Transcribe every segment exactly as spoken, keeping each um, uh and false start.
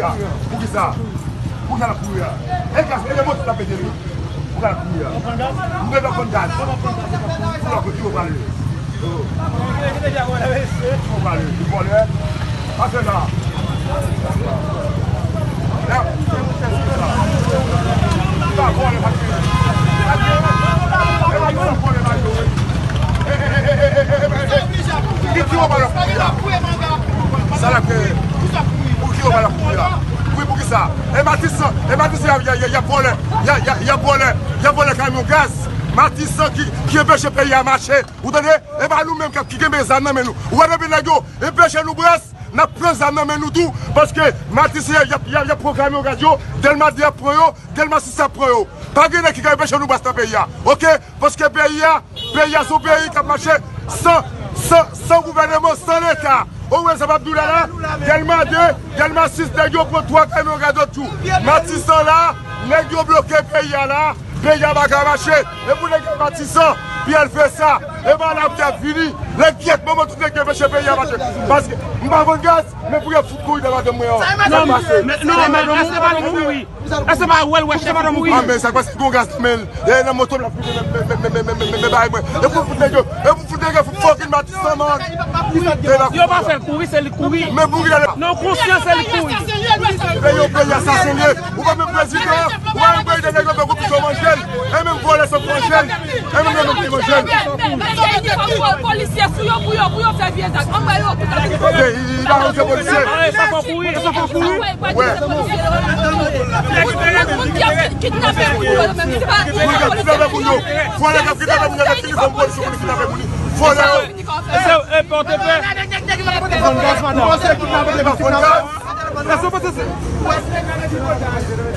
Poukisa? Poukisa l ap kouri a? E gaz, e de moto l ap pete li. Poukisa l ap kouri a? M gen dwa konn gaz. Poukisa l ap kouri, ki ou pale? Ki ou pale? Ki vòlè? Pase la. Sa vòlè, pase. Ki, ki ou pale kouri a? Sa l ap fè? Pou ki ou pale kouri a? Wi, poukisa? E Matisan, e Matisan, y a, y a, y a, y a vòlè, y a, y a, y a vòlè, y a vòlè kamyon gaz. Matisan ki, ki anpeche peyi a mache. Ou tande? E pa nou menm k ap, ki kenbe zam nan men nou. Ou wè depi nèg yo anpeche nou bras, n ap pran zam nan men nou tou, paske Matisan y ap, y ap, y ap pran kamyon gaz yo, Dèlma de ap pran yo, Dèlma sis ap pran yo. Pa gen nèg ki ka anpeche nou bras nan peyi a. Oke? Paske peyi a, peyi a se yon peyi k ap mache san, san, san gouvèneman, san Leta. Ou wè sa m ap di w la la? Dèlma de, Dèlma sis, nèg yo pran twa kamyon gaz lòt jou. Matisan la, nèg yo bloke peyi a la, peyi a pa ka mache. E pou nèg yo Matisan, Pyè l fè sa, e pa la pou y ap vini. Lè gyèt manman tout nèg yo anpeche peyi a mache. Paske m pa vann gaz, men pou y ap fout kouri nan madanm mwen an. Sa pase. Non, men, non, men, èske pa nou kouri? Èske pa wè l wè chèf kouri? Ah, men sa k pase, gon gaz nan men l. E nan moto m l ap fouke men, men, men, men, men, men, men, bagay mwen. E pou fout nèg yo, e pou fout nèg yo fout fucking Matisan, man. Yo pa fè l kouri, se li k kouri. Men pou ki lè. Non, konsyans se li k kouri. Peyi yo, peyi asasen li ye. Ou pa menm prezidan, ou pa menm prezidan, nèg yo fè konplis yo manje l. E menm vòlè san manje l. E menm yo menm ki manje l. Polisye fou yo, pou yo, pou yo fè vye zak. Anba yo, pou ta. Peyi, li pa manje polisye. Sa fò kouri, sa fò kouri. Wè. Moun ki ap kidnape moun yo, menm se pa polisye. Moun k ap kidnape moun yo. Vòlè k ap kidnape moun yo, avèk inifòm polisye, moun ki kidnape moun yo. Vòlè yo. E se, e, pòte pè. Vann gaz, madanm. Ou panse kidnape te vann gaz? Èske ou panse se...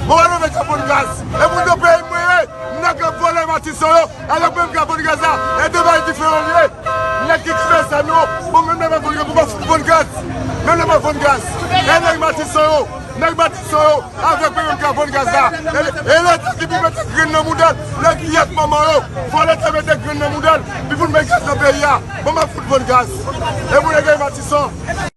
Bon, wè nou met ap vann gaz. E moun nan peyi mwen ye. Nèg k ap vòlè Matisan yo. Alò menm k ap vann gaz la. E de bagay diferan li ye. Nèg ki kite zam yo. Bon, menm lè m ap vann gaz, pou m pa fout vann gaz. Menm lè m ap vann gaz. E nèg Matisan yo. Nèg Matisan yo. Avèk mwen menm k ap vann gaz la. E, e Leta ki pou mete grenn nan mouda l. Nèg yèt manman yo. Fò Leta mete grenn nan mouda l. Pi pou n met gaz nan peyi a. Bon, m ap fout vann gaz. E pou nèg Matisan.